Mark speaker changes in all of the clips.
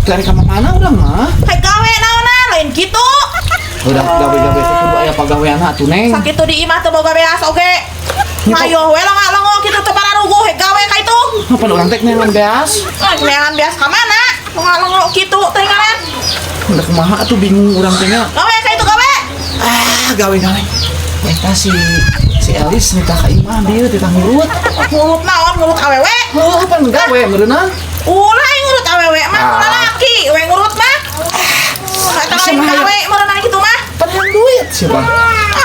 Speaker 1: Dari ka mana urang mah?
Speaker 2: Hai gawe naonan lain kitu.
Speaker 1: Udah gawe-gawe teh kudu aya pagaweanna atuh, Neng.
Speaker 2: Sakitu di imah teu boga beas oge. Ayo we longa-longo kitu teu pararuguh he gawe ka itu.
Speaker 1: Kapan urang teh neangan beas?
Speaker 2: Ah, neangan beas ka mana? Longa-longo kitu teh ngaran.
Speaker 1: Udah kumaha atuh bingung urang teh nya.
Speaker 2: Gawe ka itu gawe.
Speaker 1: Ah, gawe-gawe. Eta si si Elis nitah ka imah bieu titah ngurut.
Speaker 2: Ngurut naon ngurut awewe?
Speaker 1: Heuh, pan gawe meureunna.
Speaker 2: Ulah aing ngurut awewe mah,
Speaker 1: Ah.
Speaker 2: lalaki we ngurut mah. Eta
Speaker 1: Bisa
Speaker 2: lain
Speaker 1: mah
Speaker 2: gawe meureunna kitu mah.
Speaker 1: Pan hayang duit siapa?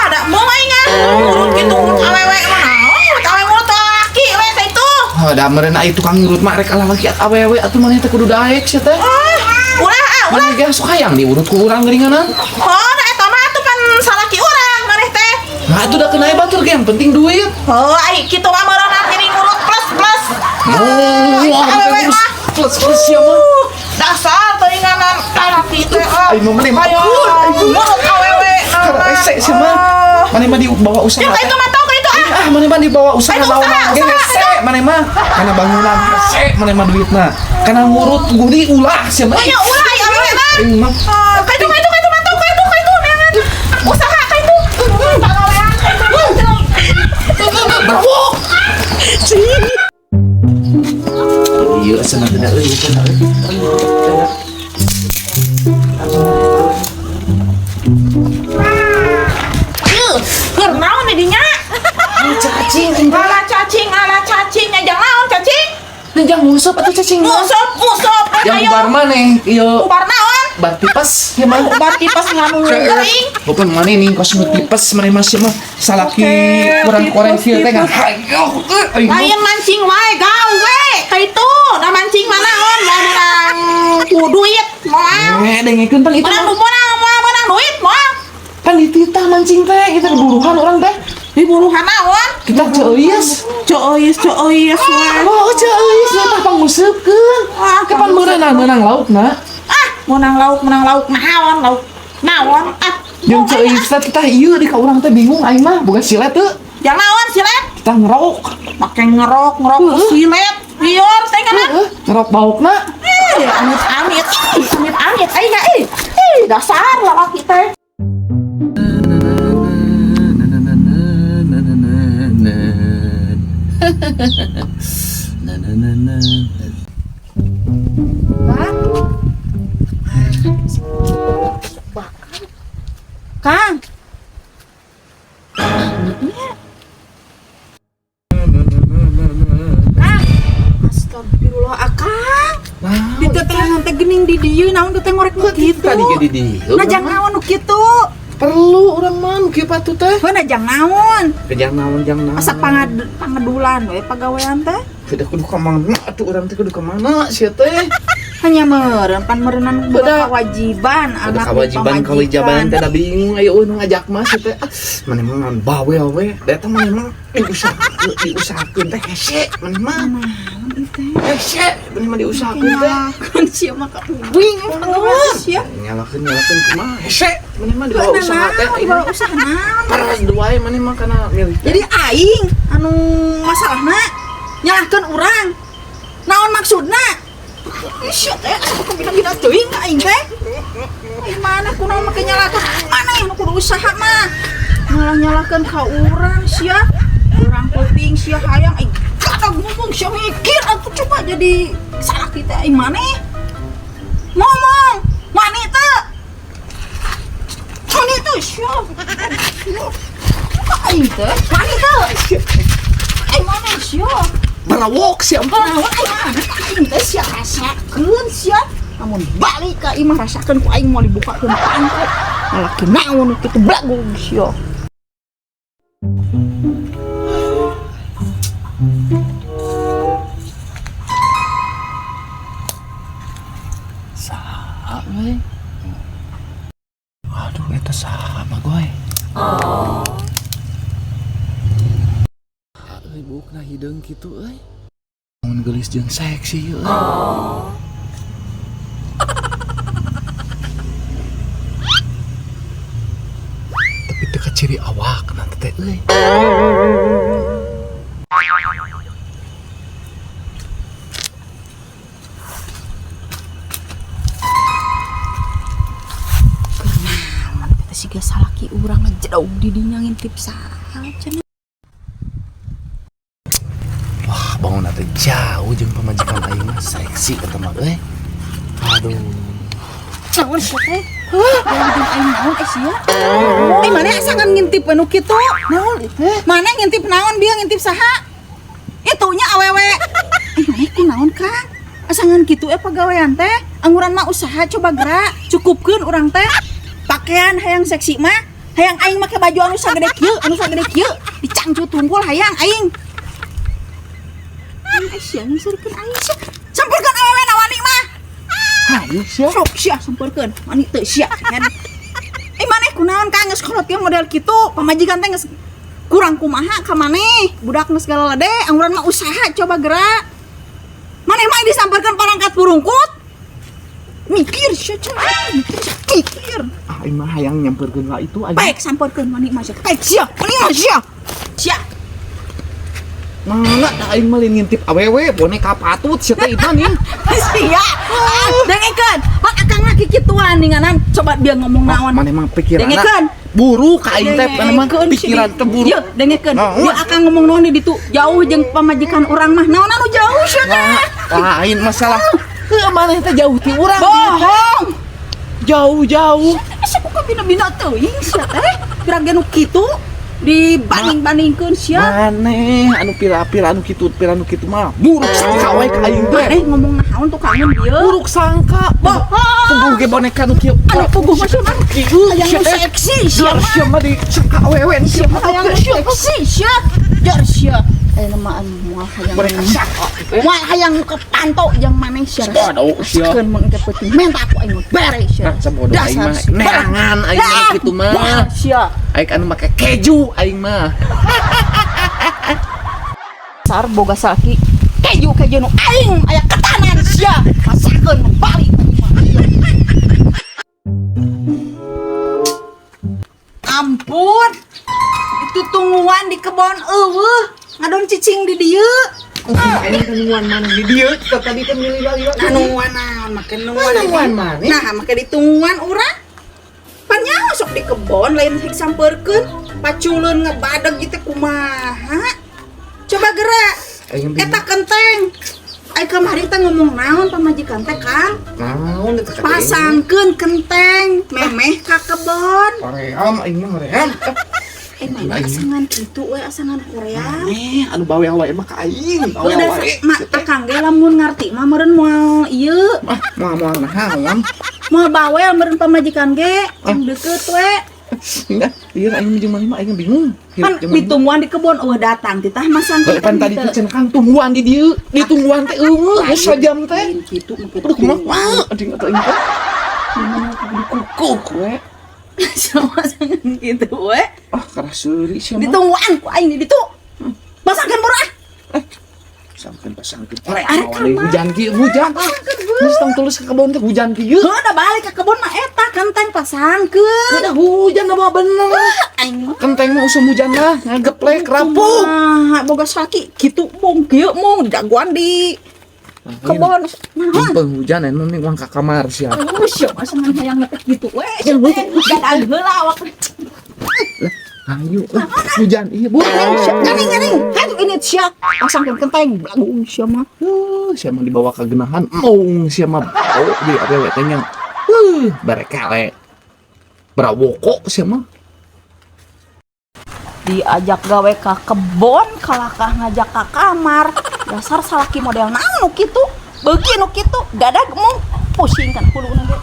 Speaker 2: Ada mau aing ah. Ngurut kitu ngurut awewe mah naon? Ngurut awewe ngurut lalaki we ka itu.
Speaker 1: Oh, da meureunna ieu tukang ngurut mah rek lalaki awewe atuh maneh teh kudu daek sia teh.
Speaker 2: Ah, ulah ah, ulah.
Speaker 1: Maneh ge sok hayang diurut ku urang geuninganan.
Speaker 2: Oh, da eta mah atuh pan salaki urang maneh teh.
Speaker 1: Nah, atuh da keun aya batur ge yang penting duit.
Speaker 2: Oh, ai kitu mah meureunna geuning ngurut plus plus.
Speaker 1: Oh,
Speaker 2: Ai awewe mah.
Speaker 1: Plus plus sia mah.
Speaker 2: Dasar teuinganan lalaki teh. Ah.
Speaker 1: Ai mah maneh mah.
Speaker 2: Ayo, ngurut awewe.
Speaker 1: Karese sia mah. Maneh mah dibawa usaha.
Speaker 2: Ya ka itu mah tau ka itu ah.
Speaker 1: Ah, maneh mah dibawa usaha
Speaker 2: Ayo,
Speaker 1: naon
Speaker 2: usaha,
Speaker 1: ge
Speaker 2: usaha,
Speaker 1: hese maneh mah. Kana bangunan hese maneh mah duitna. Kana ngurut guri ulah sia mah.
Speaker 2: Oh, ya ulah ai awewe mah.
Speaker 1: Aing mah
Speaker 2: Ah, ka itu ka itu ka itu mah tau ka itu ka itu neangan. Usaha ka itu. Pagawean ka itu.
Speaker 1: Bravo. Iya, cenah teh euy, cenah euy.
Speaker 2: Yuh, keur naon di dinya?
Speaker 1: Cacing,
Speaker 2: Ala cacing, ngajang naon cacing?
Speaker 1: Jang nguseup atuh cacing mah.
Speaker 2: Nguseup, nguseup.
Speaker 1: Yang
Speaker 2: Ayo.
Speaker 1: bar maneh ieu
Speaker 2: Ubar naon?
Speaker 1: bar tipes ya mah.
Speaker 2: Ubar tipes nganu gering.
Speaker 1: Bukan maneh nih kos nu tipes maneh masih mah salaki
Speaker 2: Oke,
Speaker 1: kurang-kurang
Speaker 2: tipes,
Speaker 1: kieu teh
Speaker 2: tipes.
Speaker 1: hayo euy.
Speaker 2: Lain mancing wae gawe ka itu. Da mancing mah naon? Moal menang ku duit moal.
Speaker 1: Eh, dengekeun pan itu
Speaker 2: Menang
Speaker 1: mah.
Speaker 2: menang moal menang duit moal.
Speaker 1: Pan dititah mancing teh kita buruhan orang teh.
Speaker 2: Diburuhan naon?
Speaker 1: Kita ceuis.
Speaker 2: Ceuis, ceuis we.
Speaker 1: Oh, ceuis tah panguseukeun.
Speaker 2: Ah,
Speaker 1: Kapan meunang meunang laukna?
Speaker 2: Ah, menang lauk naon lauk. Naon? Ah,
Speaker 1: Jeung ceuis teh titah ieu di ka urang teh bingung aing mah boga silet teu.
Speaker 2: Jang naon silet?
Speaker 1: Kita ngerok.
Speaker 2: Make ngerok, ngerok ku silet. Liur teh kana.
Speaker 1: Heeh, ngerok baukna.
Speaker 2: Eh, amit amit, ih, amit amit, aing ih. Ih, dasar lalaki teh. Kang. Kang. Astagfirullah, Akang.
Speaker 1: Nah,
Speaker 2: Di teh teh geuning di dieu naon teh ngorek nu kitu.
Speaker 1: tadi ge di dieu.
Speaker 2: Nah, jang naon nu kitu?
Speaker 1: Perlu urang mah nu kieu patuh teh.
Speaker 2: Heuh, nah jang naon?
Speaker 1: Kejang naon jang naon.
Speaker 2: Asa pangedulan we pagawean teh.
Speaker 1: Kudu kudu ka mana atuh urang teh kudu ka mana sia teh?
Speaker 2: Hanya meureun pan meureunnan
Speaker 1: Beda.
Speaker 2: kewajiban
Speaker 1: Ada
Speaker 2: anak
Speaker 1: kewajiban kewajiban teh da bingung ayo euy nu ngajak mah sia teh. Ah, maneh mah ngan bawel we. Da eta maneh mah diusahakeun diusahakeun teh hese maneh mah. Hese maneh mah diusahakeun teh.
Speaker 2: Nyalakeun sia mah ka ubing pagawean sia.
Speaker 1: Nyalakeun nyalakeun kumaha hese maneh mah dibawa usaha teh.
Speaker 2: Dibawa usaha naon?
Speaker 1: Paras wae maneh mah kana milih teh.
Speaker 2: Jadi aing anu masalahna nyalahkeun urang. Naon maksudna? Ih, teh asa kubina-bina teuing ka aing teh. Aing mana kunaon make nyalahkeun? Mana yang kudu usaha mah? Malah nyalahkeun ka urang sia. Urang penting sia hayang aing gadag ngomong sia mikir atuh coba jadi salah kita aing maneh. Ngomong, mani teu? Mani teu sia. Aing teh, mani teu? Aing maneh sia.
Speaker 1: Barawok sia mah.
Speaker 2: Naon aing mana aing teh sia rasakeun sia. Lamun balik ka imah rasakeun ku aing moal dibukakeun panto. Lalaki naon nu kitu blagu sia.
Speaker 1: Saha we? Aduh eta saha bagoy. Euy buukna hideung kitu euy. Mun geulis jeung seksi euy. Tapi teu kaciri awakna teh euy.
Speaker 2: Boga salaki urang ngejedog di dinya ngintip saha cenah.
Speaker 1: Wah, bangun teh jauh jeung pamajikan aing mah, seksi eta mah euy. Aduh.
Speaker 2: Naon sia teh? Hah? Jeung aing naon eh sia? Eh, mana asa ngan ngintip anu kitu? Naon? Mana ngintip naon, dia ngintip saha? Itunya awewe. Eh, mana ku naon, Kang? Asa ngan kitu eh pagawean teh? Angguran mah usaha coba gerak, cukupkeun urang teh. Pakaian hayang seksi mah, hayang aing make baju anu sagede kieu, anu sagede kieu, dicangcut tungkul hayang aing. Eh, sia ngusirkeun aing sia. Samperkeun awewe na wani mah.
Speaker 1: Hayu sia.
Speaker 2: Sok sia samperkeun, wani teu sia kan. Eh, maneh kunaon, Kang, geus kolot ieu model kitu, pamajikan teh geus kurang kumaha ka maneh, budak geus galalade, angguran mah usaha coba gerak. Maneh mah disamperkeun parangkat burungkut. Mikir sia cenah, mikir sia, mikir.
Speaker 1: Ah, aing mah hayang nyamperkeun ka itu aing.
Speaker 2: Baik samperkeun wani mah sia. Baik sia, wani mah sia. Sia.
Speaker 1: Mana da aing mah lain ngintip awewe, boneka patut sia teh Iman ya.
Speaker 2: Sia. Dengekeun, pan akang mah kikituan ninganan, coba dia ngomong naon.
Speaker 1: Maneh mah pikiranna
Speaker 2: Dengekeun.
Speaker 1: buruk ka aing teh, maneh mah
Speaker 2: Dengekeun,
Speaker 1: pikiran teh buruk.
Speaker 2: Yeuh, dengekeun.
Speaker 1: Naon?
Speaker 2: Dia akan ngomong naon di ditu jauh jeung pamajikan urang mah. Naon anu jauh sia teh?
Speaker 1: Wah, lain masalah. Heuh, maneh teh jauh ti urang.
Speaker 2: Bohong.
Speaker 1: Jauh-jauh.
Speaker 2: Asa kok bina-bina teuing sia teh? Pirang ge nu kitu dibanding-bandingkeun sia.
Speaker 1: Maneh anu pira-pira anu kitu, pira anu kitu mah buruk sangka we ka aing teh.
Speaker 2: Maneh ngomong naon tuh kangen dieu?
Speaker 1: Buruk sangka.
Speaker 2: Bohong.
Speaker 1: Puguh ge boneka nu kieu.
Speaker 2: Anu puguh mah sia mah.
Speaker 1: Kieu
Speaker 2: Hayang
Speaker 1: sia
Speaker 2: nu
Speaker 1: teh.
Speaker 2: seksi sia
Speaker 1: Jar
Speaker 2: mah.
Speaker 1: sia mah di sangka awewe nu kieu.
Speaker 2: Hayang nu seksi sia. Jar sia. Eh, nama anu moal hayang.
Speaker 1: Boneka sangka.
Speaker 2: Moal hayang nu kepanto jeung maneh sia.
Speaker 1: Bodoh sia.
Speaker 2: Keun mun engke peuting menta aku aing mah bere sia.
Speaker 1: Nah, sabodoh aing mah neangan aing mah kitu mah.
Speaker 2: Sia.
Speaker 1: Aing anu make keju aing mah.
Speaker 2: Sar boga salaki keju keju nu aing aya ketanan sia. Masakeun balik. Ampun. Itu tungguan di kebon eueuh, ngadon cicing di dieu.
Speaker 1: Aing nungguan mana di dieu? Kita tadi kan milih lagi.
Speaker 2: Nah, nungguan naon make nungguan.
Speaker 1: Nungguan maneh?
Speaker 2: Nah, make ditungguan urang. Pan nyaho sok di kebon lain hik sampeurkeun, paculeun ngebadeg gitu kumaha. Coba gerak.
Speaker 1: Aing bingung.
Speaker 2: Eta kenteng. Ai kamari teh ngomong naon pamajikan teh, Kang?
Speaker 1: Naon eta kata aing?
Speaker 2: Pasangkeun kenteng memeh ka kebon.
Speaker 1: Hoream aing mah hoream.
Speaker 2: Eh, mana asangan kitu we, asangan Korea.
Speaker 1: Maneh anu bawel wae mah ka aing. Bawel
Speaker 2: Udah
Speaker 1: wae.
Speaker 2: mak akang ge lamun ngarti mah meureun moal ieu,
Speaker 1: Ah, moal moal naon?
Speaker 2: moal bawel meureun pamajikan ge, yang deukeut we.
Speaker 1: Enggak, iya aing jeung maneh mah aing bingung.
Speaker 2: Pan ditungguan di kebon eueuh datang titah masang
Speaker 1: Heuh, pan tadi teh cenah kang tungguan di dieu, ditungguan teh eueuh geus sajam teh.
Speaker 2: Lain kitu make
Speaker 1: Aduh kumaha aing atuh aing teh. Kukuh we.
Speaker 2: Sama asangan kitu we.
Speaker 1: Ah, keras seuri sia mah.
Speaker 2: Ditungguan ku aing di ditu. Pasangkeun buru ah.
Speaker 1: Pasangkeun pasangkeun. Korea
Speaker 2: Arek
Speaker 1: deui
Speaker 2: kamar.
Speaker 1: hujan kieu hujan. Geus tong tulus ke kebon teh hujan kieu.
Speaker 2: Heuh, da balik ke kebon mah eta kenteng pasangkeun.
Speaker 1: Udah hujan mah bener.
Speaker 2: Aing mah
Speaker 1: Kenteng mah usum hujan lah, ngegeplek rapuh.
Speaker 2: Kumaha boga salaki kitu mung kieu mung jagoan di kebon. Naon?
Speaker 1: Mumpung hujan emang nih uang ka kamar sia.
Speaker 2: Oh, sia asangan hayang teh gitu we. Gadag heula awak.
Speaker 1: Ayo, hujan iya bu.
Speaker 2: Garing garing. Hayu ini sia. Pasangkeun kenteng belagu sia mah.
Speaker 1: Sia mah dibawa ke genahan, mong sia mah oh di awewe teh nya. Barekale. Brawoko sia mah.
Speaker 2: Diajak gawe ka kebon kalakah ngajak ka kamar. Dasar salaki model naon nu kitu? Beuki nu kitu gadag mung pusing kana huluna ge.